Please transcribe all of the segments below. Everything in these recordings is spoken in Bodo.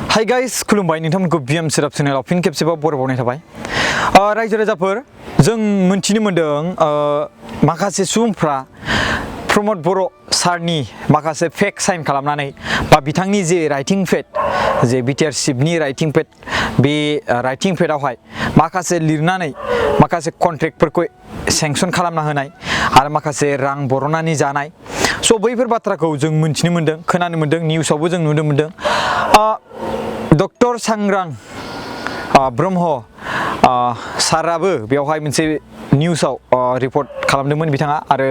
हाय गाइस खुलुमबाय नोंथांमोनखौ बिएम सिराप चेनेलाव फिन खेबसेबाव बरायबावनाय थाबाय रायजो राजाफोर जों मोनथिनो मोनदों माखासे सुबुंफ्रा प्रमद बर' सारनि माखासे फेक साइन खालामनानै बा बिथांनि जे राइटिं पेड जे बिटिआर चिफनि राइटिं पेड बे राइटिं पेडआवहाय माखासे लिरनानै माखासे कन्ट्रेक्टफोरखौ सेंसन खालामना होनाय आरो माखासे रां बर'नानै जानाय स' बैफोर बाथ्राखौ जों मोनथिनो मोनदों खोनानो मोनदों निउसावबो जों नुनो मोनदों डक्टर सांग्रां ब्रह्म साराबो बेवहाय मोनसे निउसाव रिपर्ट खालामदोंमोन बिथाङा आरो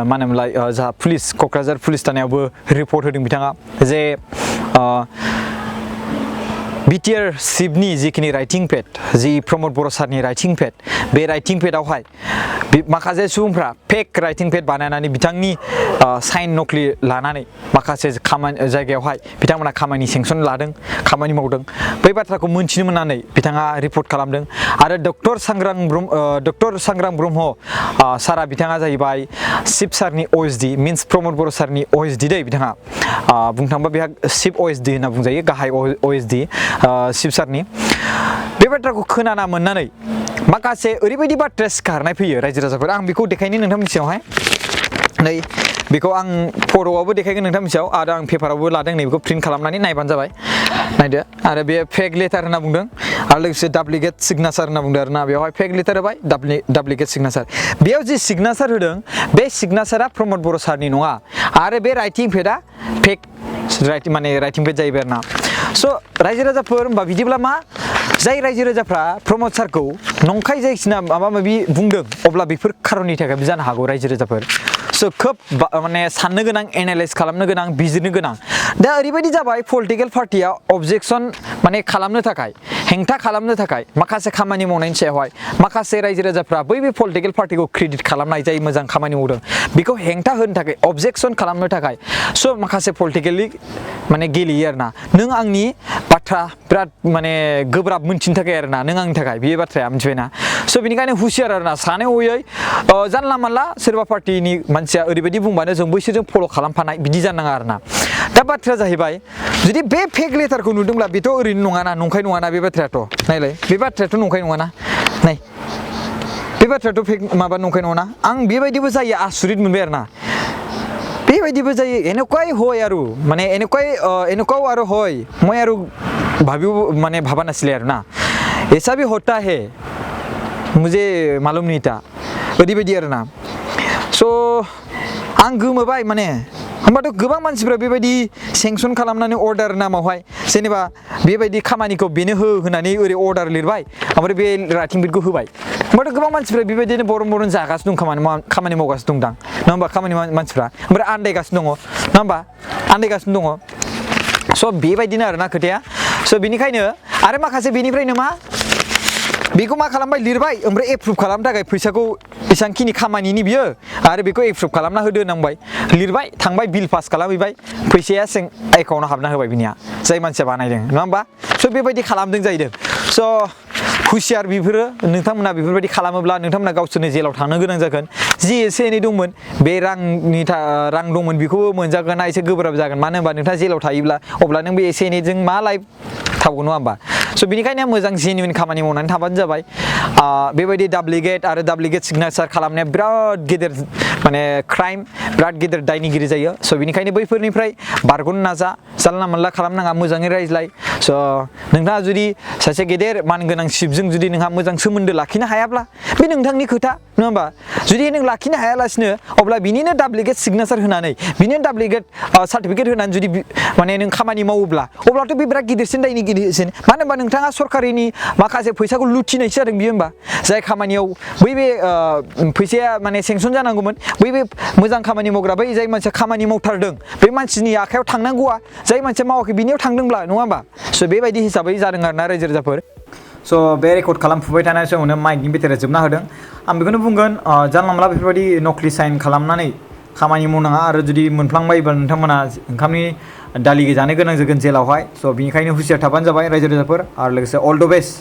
मा होनोमोनलाय जा पुलिस क'क्राझार पुलिस थानायावबो रिपर्ट होदों बिथाङा जे बिटिआर चिफनि जिखिनि राइटिं पेड जि प्रमद बर' सारनि राइटिं पेड बे राइटिं पेडआवहाय माखासे सुबुंफ्रा फेक राइटिं पेड बानायनानै बिथांनि साइन नकलि लानानै माखासे खामानि जायगायावहाय बिथांमोना खामानि सेंसन लादों खामानि मावदों बै बाथ्राखौ मोनथिनो मोननानै बिथाङा रिपर्ट खालामदों आरो डक्टर सांग्रां ब्रह्म सारा बिथाङा जाहैबाय चिफ सारनि अएसडि मिन्स प्रमद बर' सारनि अएसडि दै बिथाङा बुंनो थाङोबा बेहा चिफ अएसडि होनना बुंजायो गाहाय अएसडि चिफ सारनि बे बाथ्राखौ खोनाना मोननानै माखासे ओरैबायदि बाथ्राया सिखारनाय फैयो रायजो राजाफोर आं बेखौ देखायनो नोंथांमोननि सिगाङावहाय नै बेखौ आं फट'आवबो देखायगोन नोंथांमोननि सिगाङाव आरो आं पेपारावबो लादों नै बेखौ प्रिन्ट खालामनानै नायबानो जाबाय नायदो आरो बे फेक लेटार होनना बुंदों आरो लोगोसे डाब्लिकेट सिगनेचार होनना बुंदों आरोना बेवहाय फेक लेटार होबाय डाब्लिकेट सिगनेचार बेयाव जि सिगनेचार होदों बे सिगनेचारा प्रमद बर' सारनि नङा आरो बे राइटिं पेडआ फेक राइटिं पेड जाहैबाय आरोना स' रायजो राजाफोर होमबा बिदिब्ला मा जाय रायजो राजाफ्रा प्रमद सारखौ नंखाय जायखिना माबा माबि बुंदों अब्ला बेफोर खारननि थाखायबो जानो हागौ रायजो राजाफोर स' खोब माने साननो गोनां एनालाइज खालामनो गोनां बिजिरनो गोनां दा ओरैबायदि जाबाय पलिटिकेल पार्टिया अबजेक्सन माने खालामनो थाखाय हेंथा खालामनो थाखाय माखासे खामानि मावनायनि सायावहाय माखासे रायजो राजाफ्रा बै पलिटिकेल पार्टिखौ क्रेडिट खालामनाय जाय मोजां खामानि मावदों बेखौ हेंथा होनो थाखाय अबजेक्सन खालामनो थाखाय स' माखासे पलिटिकेलि माने गेलेयो आरोना नों आंनि बाथ्रा बिराद माने गोब्राब मोनथिनो थाखाय आरोना नों आंनि थाखाय बे बाथ्राया मिथिबायना स' बेनिखायनो हुसियार आरोना सानै हयै जानला मानला सोरबा पार्टिनि मानसिया ओरैबायदि बुंबानो जों बैसोरजों फल' खालामफानाय बिदि जानो नाङा आरोना दा बाथ्राया जाहैबाय जुदि बे फेक लेटारखौ नुदोंब्ला बेथ' ओरैनो नङाना नंखाय नङाना बे बाथ्रायाथ' नायलाय बे बाथ्रायाथ' नंखाय नङाना नाय बे बाथ्रायाथ' फेक माबा नंखाय नङाना आं बेबायदिबो जायो आसुरित मोनबाय आरोना बेबायदिबो जायो এনেকুৱাই হয় আৰু মানে এনেকুৱাও আৰু হয় মই আৰু মানে ভাবা নাছিলে আৰু না ऐसा भी होता है मुझे मालूम नहीं था ओरैबायदि आरोना स' आं गोमोबाय माने होमबाथ' गोबां मानसिफ्रा बेबायदि सेंसन खालामनानै अर्डार नामावहाय जेनेबा बेबायदि खामानिखौ बेनो होनानै ओरै अर्डार लिरबाय ओमफ्राय बे राइटिं पेडखौ होबाय होमबाथ' गोबां मानसिफ्रा बेबायदिनो बरन जागासिनो दं खामानि मावगासिनो दं दां नङा होमबा खामानि मानसिफ्रा ओमफ्राय आन्दायगासिनो दङ नङा होमबा आन्दायगासिनो दङ स' बेबायदिनो आरोना खोथाया स' बेनिखायनो आरो माखासे बेनिफ्रायनो मा बेखौ मा खालामबाय लिरबाय ओमफ्राय एप्रुभ खालामनो थाखाय फैसाखौ बेसेबांखिनि खामानिनि बियो आरो बेखौ एप्रुभ खालामना होदो होनांबाय लिरबाय थांबाय बिल पास खालामहैबाय फैसाया एकाउन्टाव हाबना होबाय बिनिया जाय मानसिया बानायदों नङा होमबा स' बेबायदि खालामदों जाहैदों स' हुसियार बेफोरो नोंथांमोना बेफोरबायदि खालामोब्ला नोंथांमोना गावसोरनो जेलाव थांनो गोनां जागोन जि एसे एनै दंमोन बे रां दंमोन बेखौबो मोनजागोना एसे गोब्राब जागोन मानो होनबा नोंथाङा जेलाव थायोब्ला अब्ला नों बे एसे एनैजों मा लाइफ थावगोन नङा होमबा स' बेनिखायनो मोजां जेनुइन खामानि मावनानै थाबानो जाबाय बेबायदि डाब्लिकेट सिगनेचार खालामनाया बिराद गेदेर माने क्राइम बिराद गेदेर दायनिगिरि जायो स' बेनिखायनो बैफोरनिफ्राय बारग'नो नाजा जानला मोनला खालामनाङा मोजाङै रायज्लाय स' नोंथाङा जुदि सासे गेदेर मानगोनां चिफजों जुदि नोंहा मोजां सोमोन्दो लाखिनो हायाब्ला बे नोंथांनि खोथा नङा होमबा जुदि नों लाखिनो हायालासिनो अब्ला बिनिनो डाब्लिकेट सिगनेचार होनानै बिनिनो डाब्लिकेट सार्टिफिकेट होनानै जुदि माने नों खामानि मावोब्ला अब्लाथ' बे बिराद गिदिरसिन दायनिगिरिसिन मानो होनबा नोंथाङा सरकारिनि माखासे फैसाखौ लुथिनायसो जादों बियो होमबा जाय खामानियाव बै बे फैसाया माने सेंसन जानांगौमोन बै बे मोजां खामानि मावग्रा बै जाय मानसिया खामानि मावथारदों बे मानसिनि आखायाव थांनांगौआ जाय मानसिया मावाखै बिनियाव थांदोंब्ला नङा होमबा स' बेबायदि हिसाबै जादों आरोना रायजो राजाफोर स' बे रेकर्ड खालामफुबाय थानाय समावनो माइकनि बेटारिया जोबना होदों आं बेखौनो बुंगोन जानला मोनला बेफोरबायदि नकलि साइन खालामनानै खामानि मावनाङा आरो जुदि मोनफ्लांबायोबा नोंथांमोना ओंखामनि दालि जानो गोनां जागोन जेलावहाय स' बेनिखायनो हुसियार थाबानो जाबाय रायजो राजाफोर आरो लोगोसे अल द बेस्ट